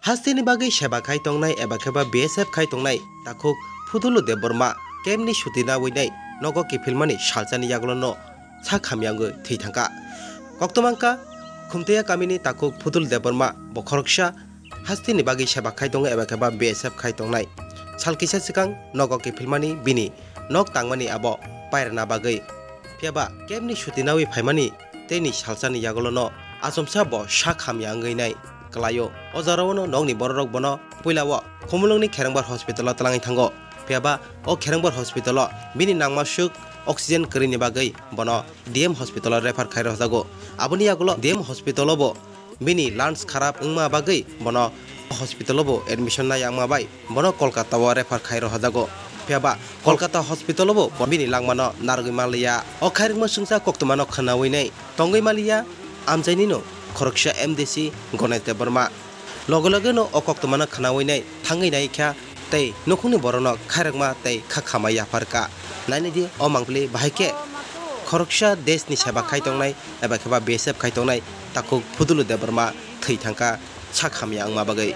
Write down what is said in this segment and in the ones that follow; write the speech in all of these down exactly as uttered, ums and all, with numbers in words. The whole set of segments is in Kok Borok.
Hasteni bagwi seba khai tongnai eba khe ba B S F khai tongnai takhuk Phudulu Debbarma camp ni suti nawi nai nogo kiphilmani salsani yagulono sak hamya wngwi thwi thangkha. Koktwma wngkha Khumtwiya kamini takhuk Phudulu Debbarma bo khoroksa hasteni bagwi seba khai tongo eba khe ba B S F khai tongnai. Sal kisa swkang nogo kiphilmani bini nok tangmani abo pairana bagwi. Phiya ba camp ni suti nawi phaimani teini salsani yagulono achomsa bo sak hamya wngwi nai kwlaio. O jorao no nokni bororok bono puila o Khumulwngni Kherengbar hospital o twlangwi thango. Phiya ba o Kherengbar hospital o bini nangma swk oxygen kwrwini bagwi bono D M hospital o refer khai rwjago. Aboni yagulo D M hospital o bo bini lungs kharap wngma bagwi bono hospital o bo admission nai wngma bai bono Kolkata o refer khai rwjago. Phiya ba Kolkata hospital o bo bini langmano narwgwi manliya. O khairokma swngchar koktwmano khwnawi nai tongwi manliya amchaini no khoroksa M D C Ganesh Debbarma. Loge loge no o koktwmano khwnawi nai thangwi nai kha tei nukhungni borokno khairokma tei kha khama yapharkha. Nainidi o mangpili bahai khe khoroksa deshni seba khai tongnai eba khe ba B S F khai tongnai takhuk Phudulu Debbarma thwi thangkha sak hamya wngma bagwi.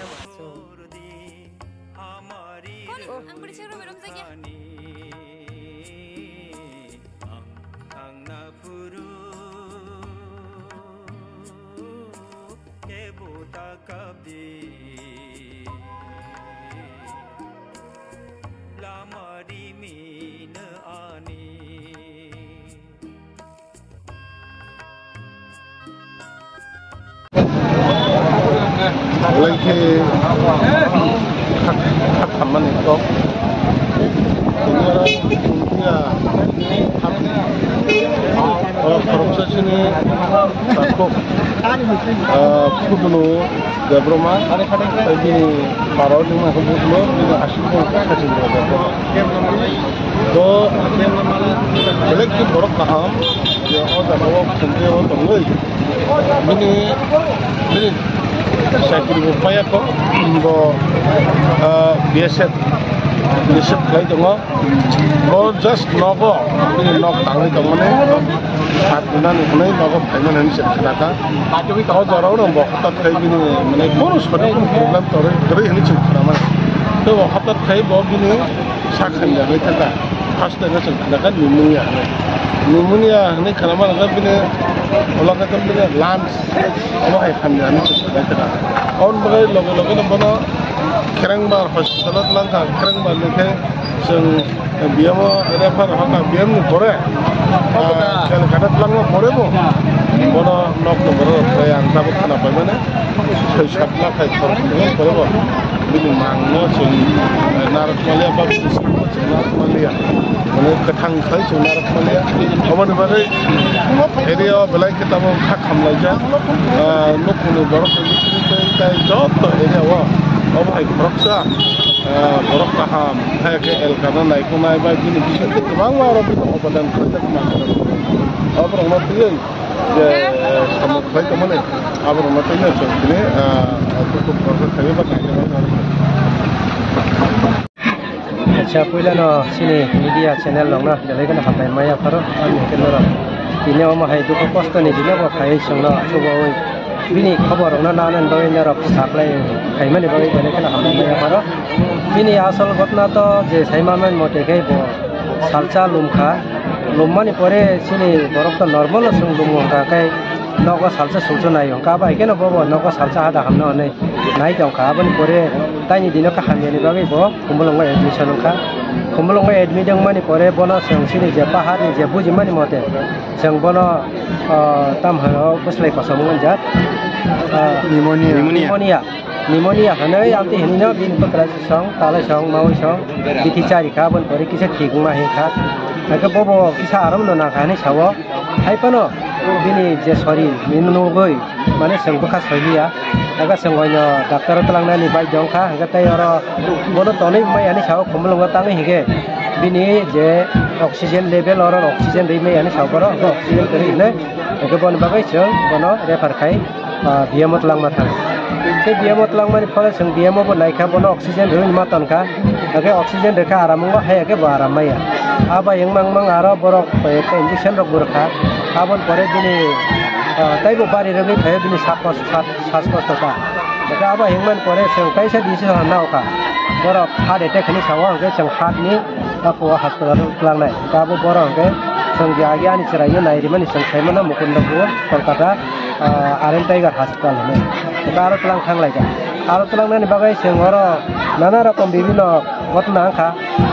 Belai khe kha, kha khammani kok. Tini oro wngya, o khoroksa chini takhuk, ah, Phudulu Debbarma, tei bini para o ringma khe Phudulu, bini aswk bo khe Sachin Debbarma. To belai khe borok kaham, je o jaga o khumtwi o tongwi, bini, bini chakri bo paiya kho, bo, ah, B S F, B S F khlai tongo. Bo just nogo, bini nok tangwi tongmani, sat dinani hwnwi nogo phaimani hinwi se khnakha. O jorao no bo hothat khai bini, mane, bono sodik problem torwi kwrwi hinwi se khnamani. To bo hothat khai bo bini sak hamya hinwi thangkha. First time se khnakha pneumonia hinwi. Pneumonia hinwi khnamani khe bini ulo khe bini lungs omo hai hamya hinwi se khnakha. Aboni bagwi loge loge no bono Kherengbar hospital o twlangkha, Kherengbar ni khe chwng B M o refer hakha, B M ni pore, ah, Calcutta twlangma pore bo, bono nok ni borok rok khlai ang tabuk khna pai mani, soi sat lakh hai khorok ni pore bo, bini mang no chwng, eh, narwk maliya ba bini sak no chwng narwk maliya, mane kwthang khai chwng narwk maliya, aboni bagwi area o belai khe tabuk kha khamlaijak, ah, nukhungni borok rok tei joto area o obo hai khoroksa, ah, borok kaham, hai khe elkano naikhwnai bai bini bisingtwi kwbangma oro bini obodan khlaijak manjak. Oborokno twiwi je samung khlai tongmani, aborokno twiwi chwng tini, ah, dukhu khoroksa khlaiwi ba kaitorma. Acha, puilano chini media channel rokno belai kheno hambai maya pharo, ani hwnkhe norok tini omo hai dukhu kostoni dino bo phaiwi chwngno chubaui bini khobor rokno nanani bagwi norok supply khaimani bagwi belai kheno hambai maya pharo. Bini asol ghotna to je sai manmani mote khe bo salsa lumkha, lummani pore chini borok to normal o chwng lumo hwnkha khe nogo salsa sulsa nai hwnkha, abo hai kheno bobo nogo salsa hada hamno hwnwi nai tongkha. Aboni pore taini dino khe hamyani bagwi bo Khumulwngo admission wngkha. Khumulwngo admit wngmani pore bono chwng chini je paharni je bujimani mote chwng bono, ah, tam hwnwi bwslai kosom wngjak, ah, pneumonia. Pneumonia. Pneumonia hwnwi amtwi hwnwino bini bwkrajwk song, talai song, maui song, bithi chari kha, aboni pore kisa thik wngma hinkha. Hwnkhe bobo kisa aram no nangkha hinwi sao. Hai phano bini je sori, bini nugwi, mane chwng bwkha soiliya. Ega chwng oino doctor o twlangnani bai dongkha, hwnkhe tei oro bono tonwi maya hinwi sao, Khumulwngo tangwi hinkhe bini je oxygen level, oro oxygen rwi maya hinwi sao, borok hwnkhe oxygen kwrwi hinwi, hwnkhe boni bagwi chwng bono refer khai, ah, B M o twlangma thang. Tei B M o twlangmani phole chwng B M o bo naikha, bono oxygen rwi ma tonkha. Hwnkhe oxygen rwkha aram wngo, hai hwnkhe bo aram maya. Abo wngmang mang aro borok koi ekta injection rok bo rwkha. Aboni pore bini, ah, teibo bari rwgwi phaio bini sak kos-, sak-, sas kosto ta. Hwnkhe abo himman pore chwng kaisa decision naukha. Borok heart attack hinwi sao, hwnkhe chwng heart ni ako hospital o twlangnai. Hwnkhe abo borok hwnkhe chwng je agi ani chwraino nairimani chwng saimano Mukundapur, Kolkata, ah, R M Tiger Hospital hinwi. Hwnkhe aro twlang thanglaikha. Aro twlangnani bagwi chwng oro nana rokom bibhinno ghotona wngkha.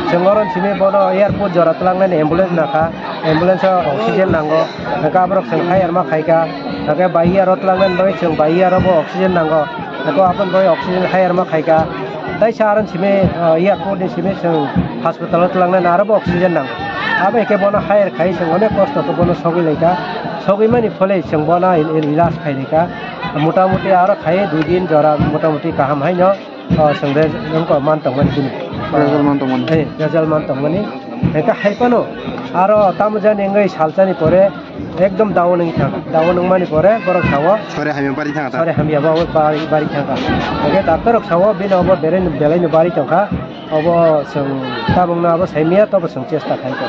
Chwng oro simi bono airport jora twlangnani ambulance nakha. Ambulance o oxygen nango. Hwnkhe aborok chwng hire ma khaikha. Hwnkhe bai aro twlangnani bagwi chwng bai aro bo oxygen nango. Hwnkhe aboni bagwi oxygen hire ma khaikha. Taisa aro simi, ah, airport ni simi chwng hospital o twlangnani aro bo oxygen nango. Abo hwnkhe bono hire khai chwng onek kosto khe bono sogwi laikha. Sogwi mani phole chwng bono il-, il-, ilaj khai laikha. Mota moti aro khai dui din jora mota moti kaham haino. Oh, chwng re-, wngkha man tongmani bini. Result man tongmani. Eh, result man tongmani. Hwnkhe hai phano aro tamo jani wngwi salsani pore ekdom down wngwi thangkha. Down wngmani pore borok sao. Sore hamya bari thangkha ta? Sore hamya ba-, bari, bari thangkha. Hwnkhe doctor rok sao bini obo belai, belaino bari tongkha. Obo chwng tabukno abo saimaya tobo chwng chesta khaikha.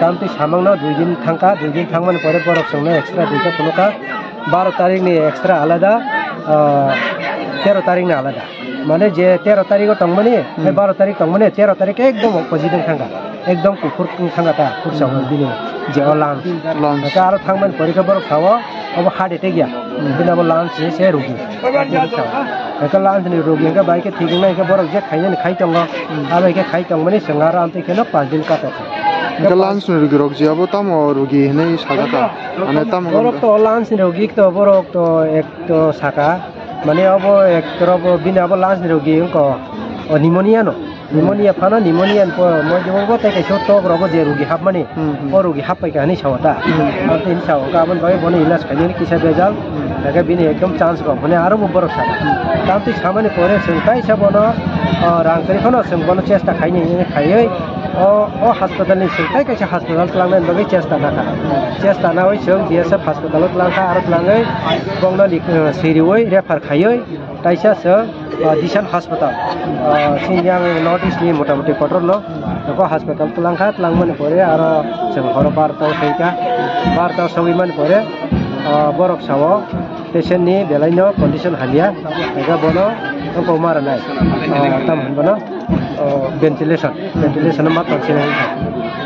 Tamtwi samangno dui din thangkha, dui din thangmani pore borok chwngno extra duita phunukha. Baro tarikni extra alada, ah, tero tarikni alada. Mane je tero tarigo tongmani, hmm, hai baro tarik tongmani, tero tarik ekdom opposite wng thangkha. Ekdom kuphur wng thangkha ta, kursa, hmm, bini je o lungs. Lungs. Hwnkhe aro thangmani pore khe borok sao, obo heart attack ya. Hmm. Bini abo lungs se, se rugi. Hwnkhe lungs ni rugi hwnkhe bai khe thik wngnai hwnkhe borok je khainani khai tongo. Hmm. Abo hwnkhe khai tongmani chwng aro amtwi kheno panch din katok. Hwnkhe lungs ni rugi rok je abo tamo rugi hinwi sajaka. Mane tamo borok to lungs ni rugi to borok to ek to saka. Mane obo ek torobo bini abo lungs ni rogi wngkha o pneumonia no. Pneumonia phano pneumonia ni po-, moido bo tei kaisa tok rogo je rogi hapmani, hmm, hmm, o rogi happai kha hinwi sao ta. Hmm. Abo tei hinwi sao, wngkha aboni bagwi bono ilaj khainani kisa bejal, hmm, hwnkhe bini ekdom chance kok hwnwi aro bo borok sa. Hmm. Tamtwi samani pore chwng kaisa bono, o, rang kwrwi phano chwng bono chesta khaini hinwi khaiwi, o, o hospital ni chwng tai kaisa hospital twlangnani bagwi chesta nakha. Chesta nawi chwng B S F hospital o twlang kha, aro twlangwi bongno lik-, eh, siriwi refer khaiwi taisa chwng, eh, Dishan hospital, eh, chini yang North East ni motamoti kotor no, nokho hospital twlang kha, twlangmani pore aro chwng horo barota o soi kha, barota o sogwi mani pore, eh, borok sao. Patient ni belai no condition hamya, hwnkhe bono wngkha ma rwnai, ah, tamo hwn bono, oh, ventilation, ventilation ma tong sinai wngkha.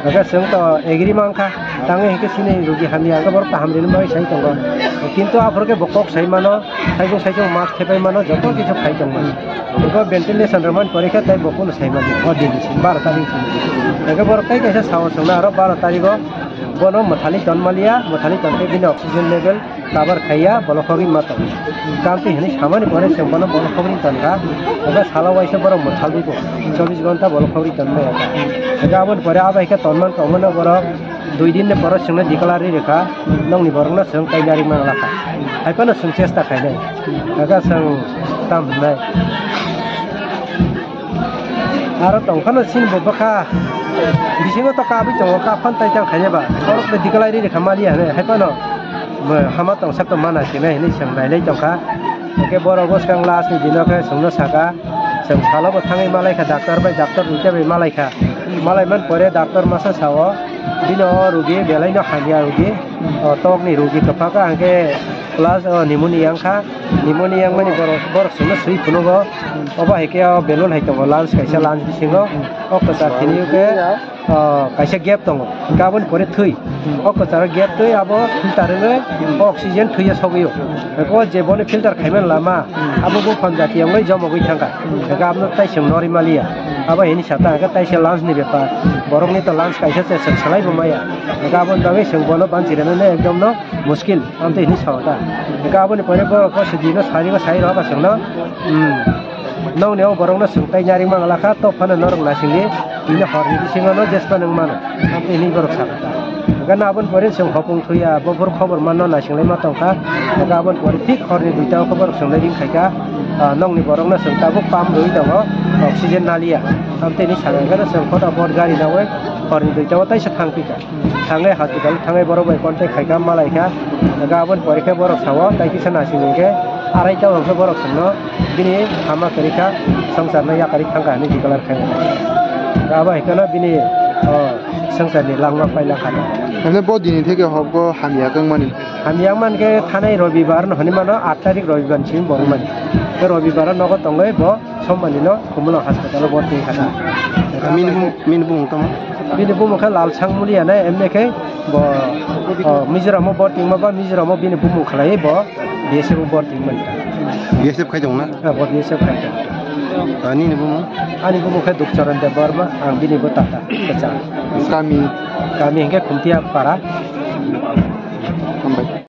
Hwnkhe chwng to agree ma wngkha, tangwi hwnkhe chini rogi hamya, hwnkhe borok kaham rini bagwi sai tongo. Kintu aphuru khe bo kok sai mano, saisung saisung mask thepai mano, joto kisu khai tongmani. Hwnkhe ventilation rwmani pore khe tei bo kunu sai mano, o din ni simi, baro tarikh ni simi. Hwnkhe borok tei kaisa sao chwngno aro baro tarigo bono mwthali tonmaliya, mwthali tonkhe bini oxygen level cover khaiya, bolok khogwi ma tongo. Tamtwi hinwi samani pore chwng bono bolok khogwi tonkha. Eba salo waisa borok mwthalwi bo chobbish ghonta bolok khogwi tonmaya. Eba aboni pore abo hai khe tonman tongmano borok dui din ni pore chwngno declare rikha, nokni borokno chwng kainari manglakha. Hai phano chwng chesta khainai. Eba chwng tam hwnai. Aro tongphano chini bo bwkha bisingo to kabwi tongo, kap phan tai tang khaina ba. Borok bai declare rikha maliya hinwi, hai phano bo hama tongsa to mana sinai hinwi chwng nailai tongkha. Hwnkhe borok bwskang last ni dino khe chwngno saka, chwng salo bo thangwi malaikha doctor bai, doctor duita bai malaikha. Malaiman pore doctor masa sao, bini o rugi belaino hamya rugi, o tokni rugi kwphakha, hwnkhe plus o pneumonia wngkha. Pneumonia wngmani borok, borok chwngno swi phunugo. Obo hai khe o balloon hai tongo, lungs kaisa, lungs bisingo. O kwchar tini o khe, o, kaisa gap tongo. Hwnkhe aboni pore thwi. O kwcharo gap twi abo filter wngwi o oxygen thwiya sogwi o. Hwnkhe o je bono filter khaimani lama, abo buphang jati wngwi jomogwi thangkha. Hwnkhe abono tai chwng norwi maliya. Abo hini sata hwnkhe taisa lungs ni bepar. Borokni to lungs kaisa se chwng salai bo maya. Hwnkhe aboni bagwi chwng bono banchi rwnani ekdom no muskil. Amtwi hinwi sao ta. Hwnkhe aboni pore borok o sujino sari bo sai rw ba chwngno, hmm, nokni o borokno chwng tai nari manglakha, tok phano norok naisingdi, tini horni bisingo no jespa nwng mano. Amtwi hinwi borok sakha ta. Hwnkhe no aboni pore chwng hopung thuya, bophor khobor manno naisinglai ma tongkha. Hwnkhe aboni pore thik horni duita o khe borok chwng lai ring khaikha. Ah, nokni borokno chwng tabuk pump rwui tongo, oxygen naliya. Amtwi hinwi sakha, hwnkhe no chwng photapot gari nawi horni duita o taisa thang phikha. Thangwi hospital thangwi borok bai contact khaikha, malaikha. Hwnkhe aboni pore khe borok sao, tai kisa naising hwnkhe arai ta hwnkhe borok chwngno bini hama kwrwikha, swngcharno yakarwi thangkha hinwi declare khai. Hwnkhe abo hai kheno bini, o, swngcharni langma pailangkha. Hwnkhe bo dini theke hobgo hamya wngmani? Hamya wngmani khe thanai Robibar no hinwi mano, aat tarik Robibar ni simi bo wngmani. Robibar o nogo tongwi bo Somani no Khumulwng hospital o borti kha. Bini bum-, bini bumung tamo? Bini bumung khe Lalsang Muliya nai, emne khe bo, o, Mizoram o borti ma ba Mizoram o bini bumung khlai bo B S F o borti man. B S F khai tong na? Ha, bo B S F khai tong. Ah, nini bumung? Ani bumung khe Dukcharan Debbarma, ang bini bo tata, kwchang. Kami? Kami hingke Khumtiya Para. Hambai.